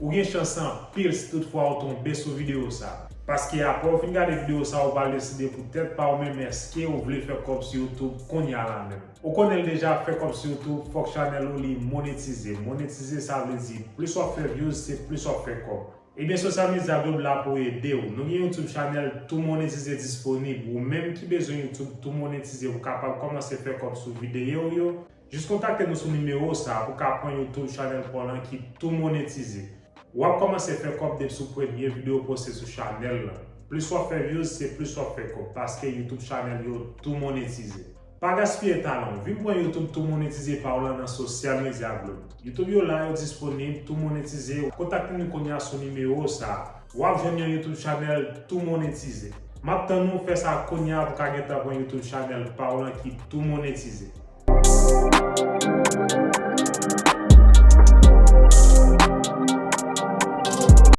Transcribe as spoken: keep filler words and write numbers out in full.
Ou gen chans anpil si toutfwa ou tonbe sou videyo sa. Paske apre w fin gade videyo sa, ou pral deside pou tèt pa w menm èske ou vle fè kòb sou YouTube kounye a la menm. Ou konnen l deja, fè kòb sou YouTube, fòk chanèl ou li monetize. Monetize, sa vle di, plis w ap fè views, se plis w ap fè kòb. Ebyen, Social Media Globe la pou ede w. Nou gen YouTube channel tou monetize disponib. Ou menm ki bezwen YouTube tou monetize pou kapab kòmanse fè kòb sou videyo w yo, jis kontakte nou sou nimewo sa pou ka pran YouTube channel pa w lan ki tou monetize. W ap kòmanse fè kòb depi sou premye videyo poste sou chanèl lan. Plis w ap fè views, se plis w ap fè kòb, paske YouTube channel yo tou monetize. Pa gaspiye talan w, vin pran YouTube tou monetize pa w lan nan Social Media Globe. YouTube yo la, yo disponib, tou monetize. Kontakte nou kounye a sou nimewo sa. W ap jwenn yon YouTube channel tou monetize. M ap tann ou, fè sa kounye a pou ka gentan pran YouTube channel pa w lan ki tou monetize.